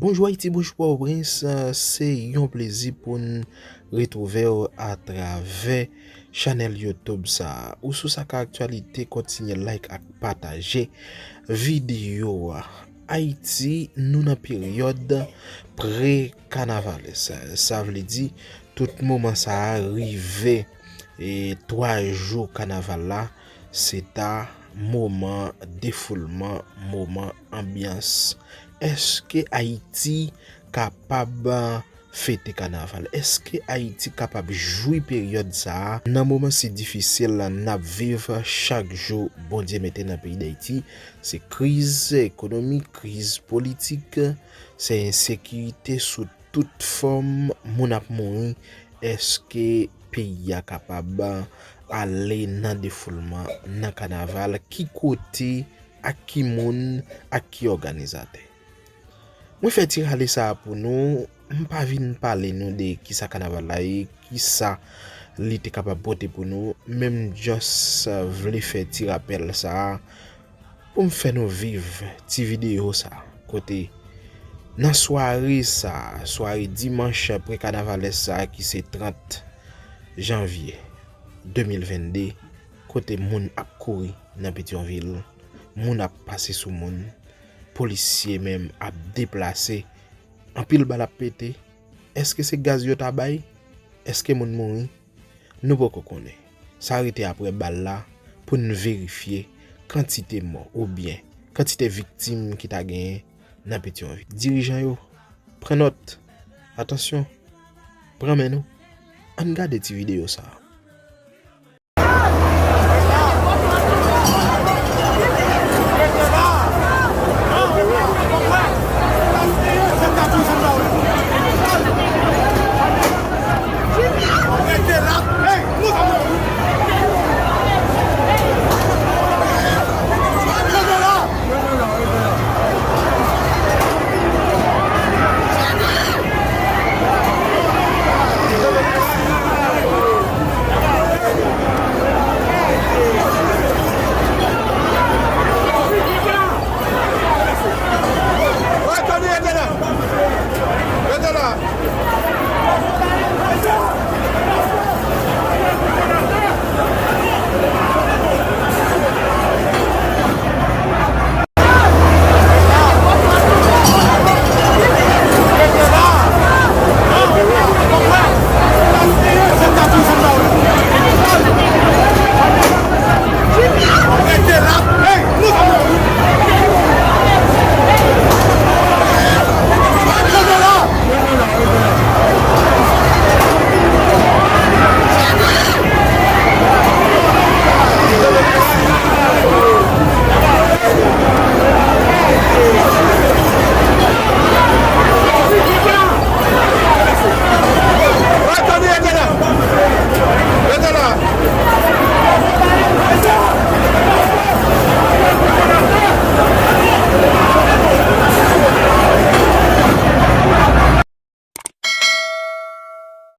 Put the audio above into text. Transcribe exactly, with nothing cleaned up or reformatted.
Bonjou Ayiti, bonjou Pòtoprens, se yon plezi pou n retwouve w atravè chanèl YouTube sa a. Ou sou Saka Aktyalite, kontinye like ak pataje videyo a. Ayiti, nou nan peryòd pre-kanavalès. Sa vle di, tout moman sa a rive e twa jou kanaval la, se ta moman defoulman, moman anbyans. Èske Ayiti kapab fete kanaval? Èske Ayiti kapab jwi peryòd sa a nan moman si difisil n ap viv chak jou Bondye mete nan peyi Dayiti? Se kriz ekonomik, kriz politik, se ensekirite sou tout fòm, moun ap mouri. Èske peyi a kapab ale nan defoulman, nan kanaval? Ki kote, ak ki moun, ak ki òganizatè? Mwen fè ti rale sa a pou nou. M pa vin pale nou de kisa kanaval la ye, kisa li te kapab pote pou nou, men m just vle fè ti rapèl sa a pou m fè nou viv ti videyo sa a, kote nan sware sa a, sware dimanch pre-kanavalès sa a ki se trant janvye de mil venn de, kote moun ap kouri nan Petyonvil, moun ap pase sou moun, polisye menm ap deplase, anpil bal ap pete. Èske se gaz yo ta bay? Èske moun mouri? Nou poko konnen. Sa rete apre bal la pou n verifye kantite mò oubyen kantite viktim ki ta genyen nan Petyonvil. Dirijan yo, pran nòt. Atansyon, pran men nou. Ann gade ti videyo sa a.